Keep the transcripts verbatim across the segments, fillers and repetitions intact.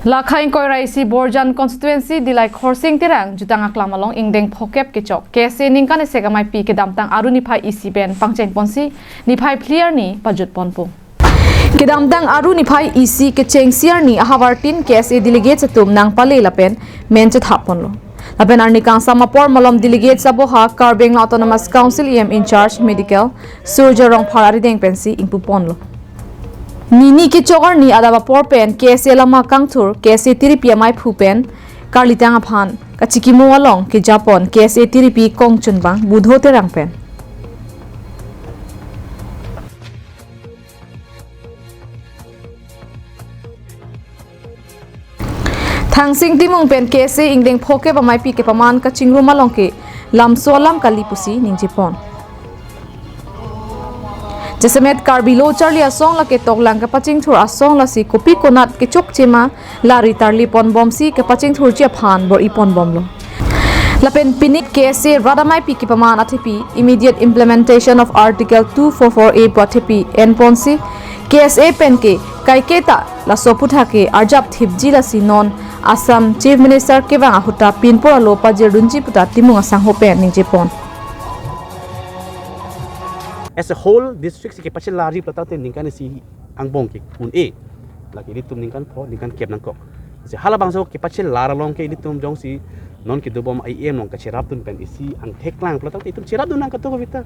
Lakha ingkoi ra isi Borjan constituency Dillai Khorsing Terang jutang aklam along ingdeng phokep kechok K S A ningkan isi ameipi kedamtang Aru niphai isi pen pangcheng ponsi niphai phli arni pajut ponpo. Kedamtang Aru niphai isi kechengsi arni ahavartin K S A delegates atum nangpale lapen men chethap ponlo. Lapen arni kangsam apor malom delegates aboha Karbi Anglong Autonomous Council E M in charge medical Surjya Rongphar arideng pensi ingpu ponlo. Nini kechok arni adap apor pen K S A lama kangthur K S A tiripi ameiphu pen karlitang aphan kachikimo along kejapon K S A tiripi kongchunbang Budho Terang pen. Thangsing Timung pen K S A ingdeng phokep ameipi kepaman kachingrum along ke lamso alam kali pusi ningjepon. Jasemet Karbi lo charli asong lake toklang kapachingthur asong lasi kopi konat kechokche ma la ri tarli ponbomsi kapachingthurji aphan bor-i ponbomlo. Lapen pini K S A rat ameipi kepaman athepi immediate implementation of Article two four four A pu athepi enponsi K S A pen ke kaiketa laso aputhak ke arjap thipji lasi non Assam Chief Minister kevang ahut ta pinpur alo pajirdunji puta Timung asangho pen ningjepon. As a whole, district si kepachelarji pulo tangte ningkan isi angbong ke un-e. Lake ilitum ningkan pho, ningkan kep nangkok. Si halabangso kepachelar along ke ilitum jongsi non kedobom I M along kacherapdun pen isi angthek lang pulo tangte itum cherapdun nang kato kavita.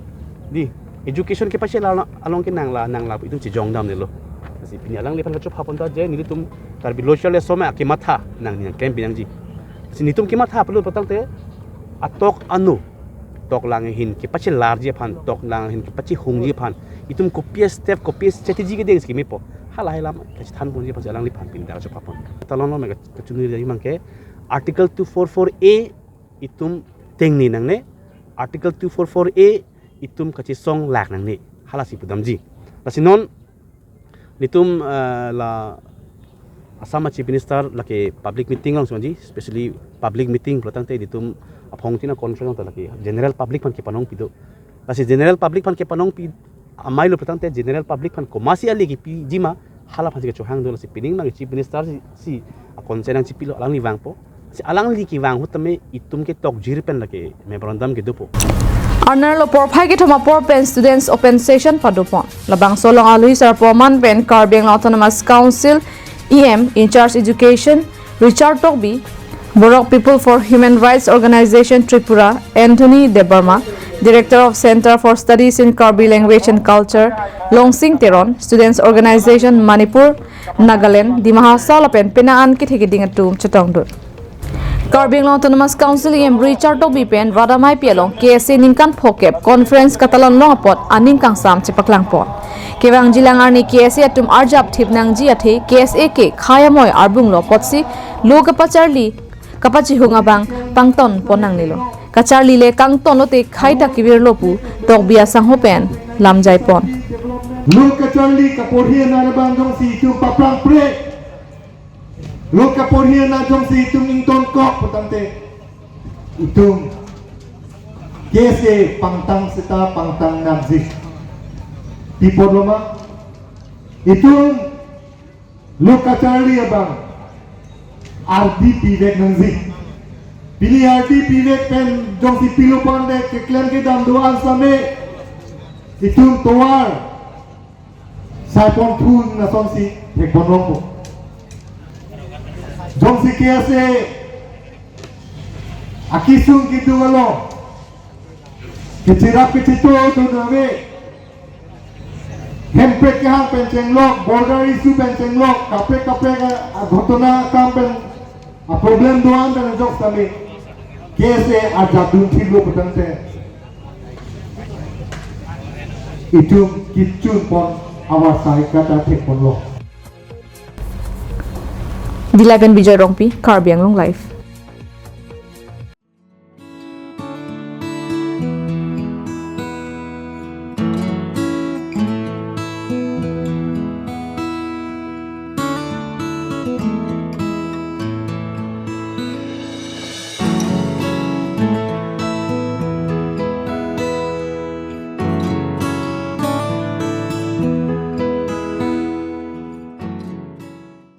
Di, education kepachelar along ke nangla, nangla itum chejongdamnelo. Si pini alangliphan kachopha pon ta je nelitum Karbi lo charli asong ma kematha nangning klem pinangji. Si nelitum kematha pulo tangte atok anu toklang ahin kepachelarji aphan, toklang ahin kepachehungji aphan itum kopi step, kopi strategy kedeng si kemepo. Hala hala kachethan ponji aphan si alangliphan pini ta kachopha pon. Talon lo me kachunir jadi mangke Article two four four A itum tengne nangne, Article two four four A itum kachesong lak nangne. Halasi pudamji. Lasi non nelitum eh, la Assam Chief Minister lake public meeting along si vanji, specially public meeting pulo tangte nelitum aphongtin a-conference along ta lake general public aphan kepanong pido. Lasi general public aphan kepanong pi amei lo pulo tangte general public aphan komatsi ale kepiji ma halaphan si kachohang do, lasi pining mang Chief Minister si, si a-consent nangchipilo, alangli vangpo. Si alangli kevang ahut tame itum ke tokjir pen lake memorandum kedopo. Arnam lo porphai kethom apor pen students open session padopon. Labangso along alohi sarpo aman pen Karbi Anglong Autonomous Council E M in charge education Richard Tokbi, Borok People for Human Rights Organization Tripura Anthony Debbarma, Director of Center for Studies in Karbi Language and Culture Longsing Teron, Students Organization Manipur, Nagaland, Dima Hasao lapen penang an kethe keding atum chetongdun. Karbi Anglong Autonomous Council E M Richard Tokbi pen rat ameipi along K S A ningkan phokep conference katalon long apot aning kangsam chepaklangpon. Kevangjilang arni K S A atum arjap thip nangji athe K S A ke khei amoi arbung lo apotsi lo kapacharli kapachehung abang pangton pon nangnelo. Kacharli le kangton lote khei ta kevirlo pu Tokbi asangho pen lamjaipon. Lo kacharli kaporhi ana abang jongsi itum paprang pre. Lo kaporhi ana jongsi itum ingtonkok putangte itum K S A pangtang seta pangtang nangji. Pi apotlo ma? Itum lo kacharli abang ardi pivek nangji. Pini ardi pivek pen jongsi pilo pande keklem kedam do-an same itum tovar saipon thun asonsi thekpon longpo. Jongsi K S A akesung keduk along kecherap kechito do nave. Hemprek kehang pen chenglok, border issue pen chenglok, kaprek kaprek a, a ghotona akam pen a problem do-an pen ajok sitame K S A ajadun thilo putangte itum kechun pon awar sahika ta thekpon lo. Dillai pen Bijoy Rongpi, Karbi Anglong Live.